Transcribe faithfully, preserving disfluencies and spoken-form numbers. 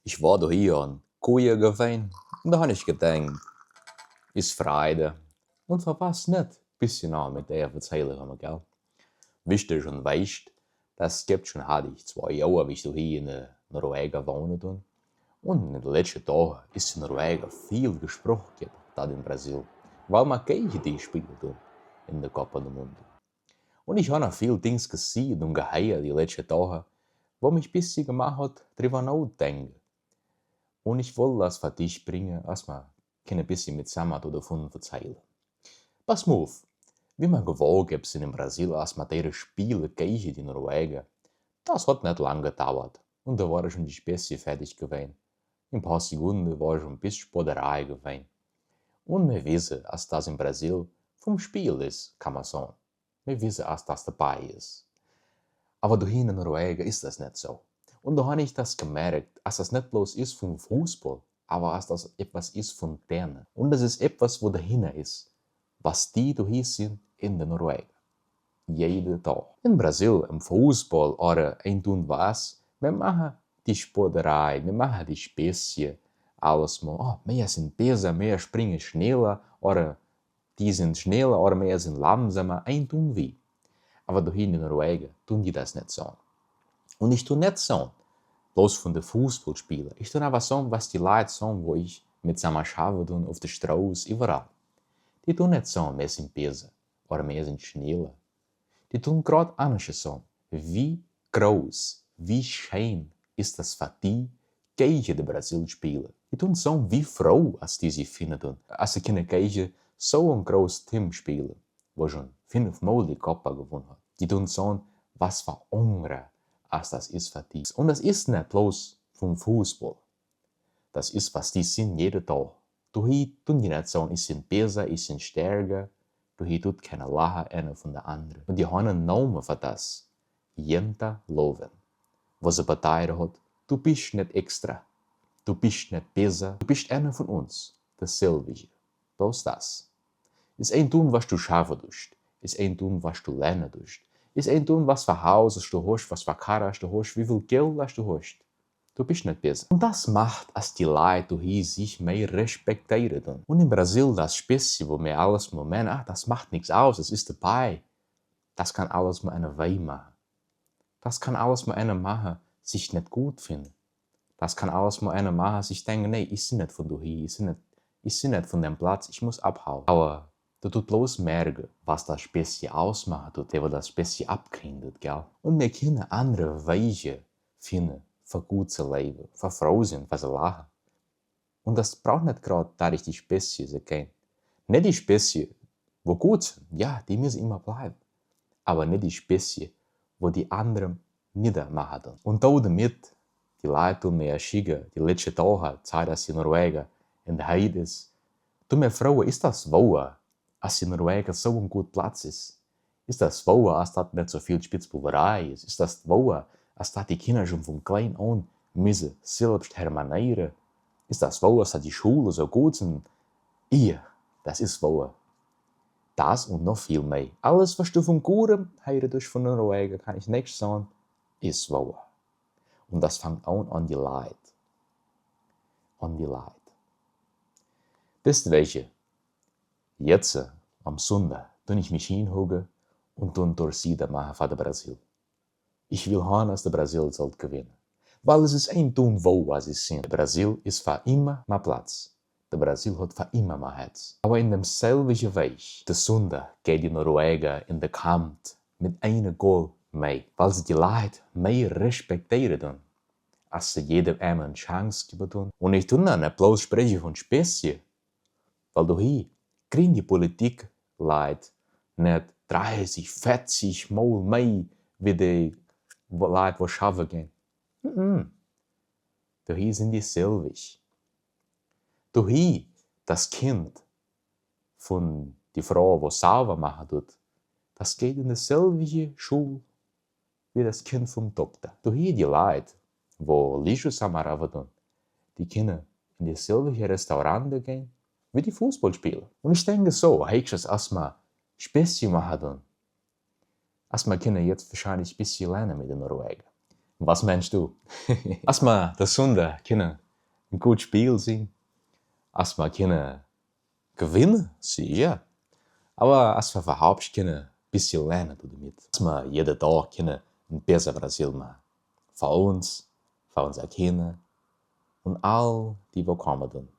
Ich wor do hia un Kuh geween, un do han ich gedenkt, is Freide. Un verpass net, bissje noch mit der verzeile, gell? Wisst ihr schon, weisst, das gibt schon, hat ich zwei Johr, wie ich do hia in de Norwege wohne dun. Un in de letschte Doag is in Norwege viel gesproche, dat in Brasil, weil ma gege die spiele dun in de Copa do Mundo. Un ich han noch viel Dings gesehn un geheert die letschte Doag, wo mich bissje gemacht hat, driwwer notodenke. Un ich woll das för dich bringe, as ma kenne bissje mit sama dovun verzeile. Pass mo uff, wie ma gewohr gebliwwe sin in Brasil, as ma dere spiele gege die Norwege, das hat net lang gedauert. Un do wore schon die Spezje fertig geween. In paar Sekunde wor schon bissje Spoderei geween. Un mir wisse, as das in Brasil vum Spiel is, kann ma sage. Mir wisse, as das debei is. Awwer do hia in Norwege is das net so. Un do han ich das gemerkt, as das net bloß is vum Fußball, awwer as das etwas is vun denne. Un das is etwas, wo dohinner is, was die do hia sin in de Norwege. Jede Doag. In Brasil, em Fußball oder eent un wat, mir mache die Spoderei, mir mache die Spezje, alles mo, oh, mir sin besser, mir springe schneller, oder die sin schneller, oder mir sin langsamer, eent un wie. Awwer do hia in Norwege dun die das net so. Un ich dun net so, bloß vun de Fußballspiele. Ich dun awwer so, was die Leit so, wo ich mit sama schaffe dun, uff de Stroß, iwwerall. Die dun net so, mir sin besser, oder mir sin schneller. Die dun grad annerscht so. Wie groß, wie scheen is das för die, gege de Brasil spiele. Die dun so wie froh, as die sich finne dun, as se kenne gege so en groß Team spiele, wo schon finnef Mol die Copa gewunne hat. Die dun so, was för Hunger, as das is för die. Un das is net bloß vum Fußball. Das is, was die sin jede Doag. Do hia dun die net so, ich sin besser, ich sin stärker. Do hia dut kenner lache, eener vun de annere. Un die han en Nome för das. Jenta loven. Wo se bedeide hat, du bischt net extra. Du bischt net besser. Du bischt eener vun uns. Dasselwige. Bloß das. Is eent dun, was du schaffe duscht. Is eent dun, was du lerne duscht. Is eent dun, was för Haus du hoscht, was för Karre du hoscht, wie viel Geld du hoscht. Du bischt net besser. Un das macht, as die Leit do hia sich meh respekteere dun. Un in Brasil, das Spezje, wo mir alles mo meene, ah, das macht nix aus, das is debei. Das kann alles mo eener weh mache. Das kann alles mo eener mache, sich net gut finne. Das kann alles mo eener mache, sich denke, nee, ich sin net vun do hia, ich sin net, ich sin net vun dem Platz, ich muss avhaue. Awwer do dut bloß merke, was das Spezje ausmache dut, der, wo das Spezje avgewinnt, gell? Un mir kenne annere Weje finne, för gut ze lewe, för froh sin, för ze lache. Un das brauch net grad, dat ich die Spezje se kenn. Net die Spezje, wo gut sin, ja, die misse immer bleiwe. Awwer net die Spezje, wo die annere niddermache dun. Un do demit, die Leit dun mir schicke, die letschte Doag, Zeit, as in Norwege in de Heid is, dun mir froge, is das wohr, as in Norwege so en gut Platz is? Is das wohr, as dat net so viel Spitzbuwerei is? Is das wohr, as dat die Kinner schon vun klein an misse selbscht hermaneere? Is das wohr, as dat die Schole so gut sin? Jo, das is wohr. Das un noch viel meh. Alles, was du vun Gurem heere duscht vun Norwege, kann ich net sage, is wohr. Un das fangt an an die Leit. An die Leit. Deswege, jetze, am Sunndag, dun ich mich hinhocke un dun Torcida mache för de Brasil. Ich will han, as de Brasil sollt gewinne. Weil es is eent dun, wo as ich sin. De Brasil is för immer mei Platz. De Brasil hat för immer mei Herz. Awwer in demselwige Wege, de Sunndag gege die Norwege in de Kamp mit eene Goal meh, weil se die Leit meh respekteere dun, as se jedem eener en Chance gewwe dun. Un ich dun net bloß spreche vun Spezje, weil do hia kriegen die Politikleit net dreißig, verzig Mol meh wie die Leit, wo schaffe gehn. Mhm. Do hia sin die selwig. Do hia, das Kind vun die Fro, wo sauber mache dut, das geiht in de selwige Schul wie das Kind vum Dokter. Do hia die Leit, wo Lixo sammeln dun, die kenne in de selwige Restaurante gehn wie die Fußballspieler. Un ich denke so, heikjes as ma Spezje mache dun, as ma kenne jetz wahrscheinlich bissje lerne mit de Norwege. Was meensch du? As ma de Sunda kinne en goot Spiel sien, as ma kinne gewinne, secha, awa as ma äwahaupt kinne bissje lerne doamet, as ma jiede Dach kinne en bäta Brasil män, fa ons, fa onse Kinne un all dee, woo kome doonen.